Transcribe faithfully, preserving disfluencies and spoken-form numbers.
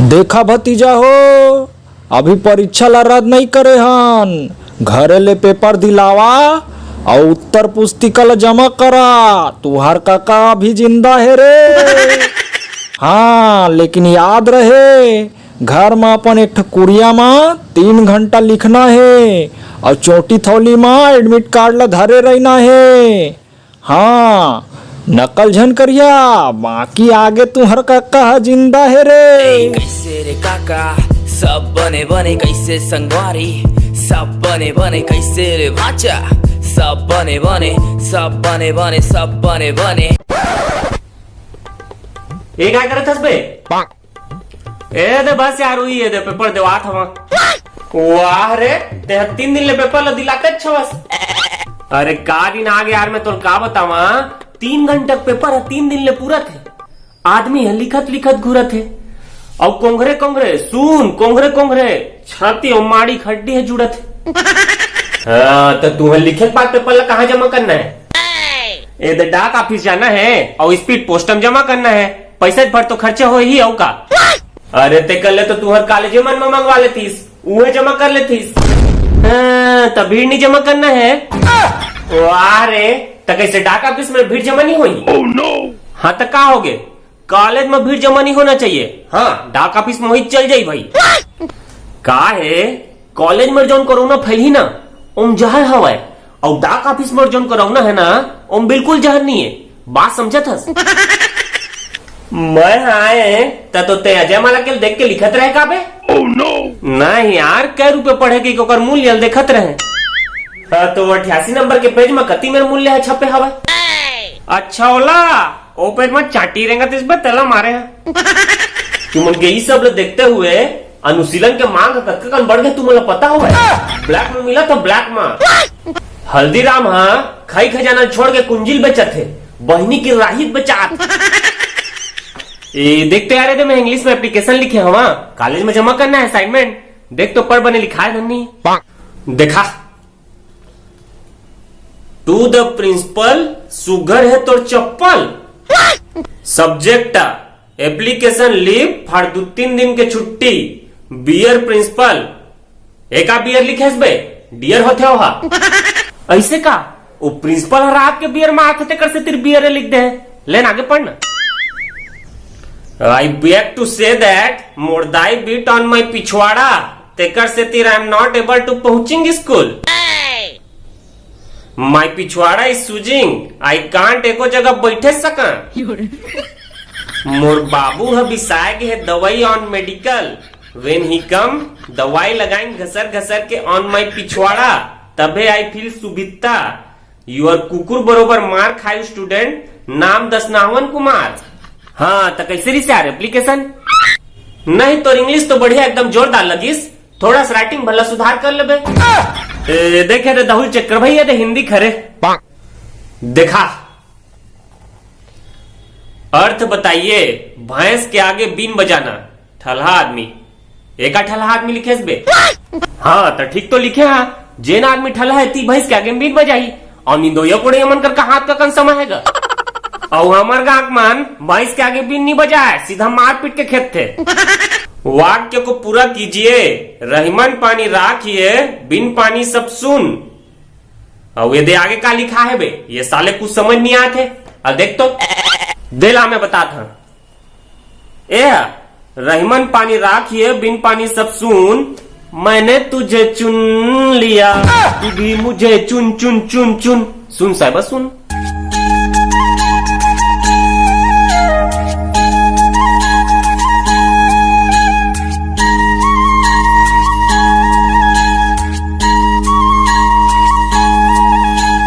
देखा भतीजा हो, अभी परीक्षा ला रद्द नई करे हन, घरे ले पेपर दिलावा अउ उत्तर पुस्तिका ला जमा करा। तुहार काका अभी जिंदा हे रे। हाँ, लेकिन याद रहे, घर म अपन एक ठो कुरिया म तीन घंटा लिखना हे अउ चोटी थौली म एडमिट कार्ड ला धरे रहिना हे। हाँ, नकल झन करिया, बाकी आगे तुहर काका ह जिंदा हे रे। कैसे रे काका, सब बने बने, कैसे संगवारी, सब बने बने, कैसे रे भाचा, सब बने बने, सब बने बने, सब बने बने। ए, काय करत हस बे? ए दे बस यार, उही ए दे पेपर देवात हवा। वाह रे, ते ह तीन दिन ले पेपर ल दिलाते छवस। अरे का दिन आ गया यार, मैं तोर का बतावा, तीन घंटा के पेपर ह, तीन दिन ले पूरा थे। आदमी ह लिखत लिखत घूरत हे, अउ कोंघरे कोंघरे सुन, कोंघरे कोंघरे छाती अउ माड़ी खड्डी ह जुड़त हे। हाँ, त तुहर लिखे के बाद पेपर ल कहाँ जमा करना हे? ए दे डाक ऑफिस जाना हे अउ स्पीड पोस्ट म जमा करना हे। पैसा भर तो खर्चा हो ही अउ का। अरे ते कर ले तो तुहर कॉलेजे मन म मंगवा लेतीस, उहे जमा कर लेतीस। हाँ, त भीड़ नहीं जमा करना हे। वाह रे, त कैसे डाक ऑफिस में भीड़ जमा नहीं होही? हाँ त का हो गे? कॉलेज में भीड़ जमा नहीं होना चाहिए। हाँ, डाक ऑफिस में वही चल जाई भाई। का हे, कॉलेज में जौन कोरोना फैलही ना, ओम जहर हवय, अउ डाक ऑफिस में जौन कोरोना हे ना, ओम बिल्कुल जहर नहीं हे। बात समझत हस? मैं आए त तो ते अजय माला के देख के लिखत रहे का बे? नहीं यार, कै रुपये पढ़े के ओकर मूल्य ल देखत रहे। हाँ, तो अठासी नंबर के पेज में कति मेर मूल्य ह छपे हवय? अच्छा ओला, ओ पेज में चाटी रेंगत इस बे तेला मारे ह। तुमन के ई सब ल देखते हुए अनुशीलन के मांग ह कतका कन बढ़ गे, तुमन ल पता हवय? ब्लैक में मिलत ह, ब्लैक में। हल्दीराम ह खाई खजाना छोड़ के कुंजिल बेचत हे, बहिनी की राहित बेचात। ए, देखते आ रहे थे, मैं इंग्लिश में एप्लीकेशन लिखे हवा, कॉलेज में जमा करना है असाइनमेंट। देख तो पढ़ बने लिखा है धन्नी। देखा, टू द प्रिंसिपल, सुगर है तोर चप्पल। सब्जेक्ट, एप्लीकेशन लीव फॉर दू तीन दिन के छुट्टी। बियर प्रिंसिपल, एका बियर लिखेस बे, डियर होथे ओहा। ऐसे का? वो प्रिंसिपल ह रात के बियर मारथे, तेकर से तिर बियर लिख दे। लेन आगे पढ़ना। I beg to say that मोर दाई beat on my पिछवाड़ा, तेकर से तिर I am not able to पहुंचिंग स्कूल। My पिछवाड़ा is सूजिंग, I can't एको जगह बैठे सका। मोर बाबू ह बिसाए गे हे दवाई on medical, when he come, दवाई लगाइन घसर घसर के on my पिछवाड़ा, तभे I feel सुभित्ता। Your कुकुर बरोबर मार खाई स्टूडेंट, नाम दसनावन कुमार। हाँ, त कैसे रिस यार एप्लीकेशन? नहीं, तोर इंग्लिश तो बढ़िया, एकदम जोरदार लगिस। थोड़ा सा राइटिंग भला सुधार कर लेबे। ए, देखे रे दहुल चक्र भैया, दे हिंदी खरे। देखा, अर्थ बताइए, भैंस के आगे बीन बजाना। ठलहा आदमी, एका ठलहा आदमी लिखेस बे। हाँ, त ठीक तो लिखे हा। जेन आदमी ठलहा है, ती भैंस के आगे में बीन बजाही। अउ निंदोइया कोड़े मन कर का हाथ का कन समाहेगा? अउ हमर गांक मन भैंस के आगे बीन नहीं बजाए, सीधा मारपीट के खेदथे। वाक्य को पूरा कीजिए, रहिमन पानी राखिए, बिन पानी सब सुन। अउ ये दे आगे का लिखा है बे? ये साले कुछ समझ नहीं आते। अब देख तो, दे ला मैं बतात हूँ। ए, रहिमन पानी राखिए, बिन पानी सब सुन। मैंने तुझे चुन लिया, तू भी मुझे चुन, चुन, चुन, चुन। सुन साहिबा, सुन।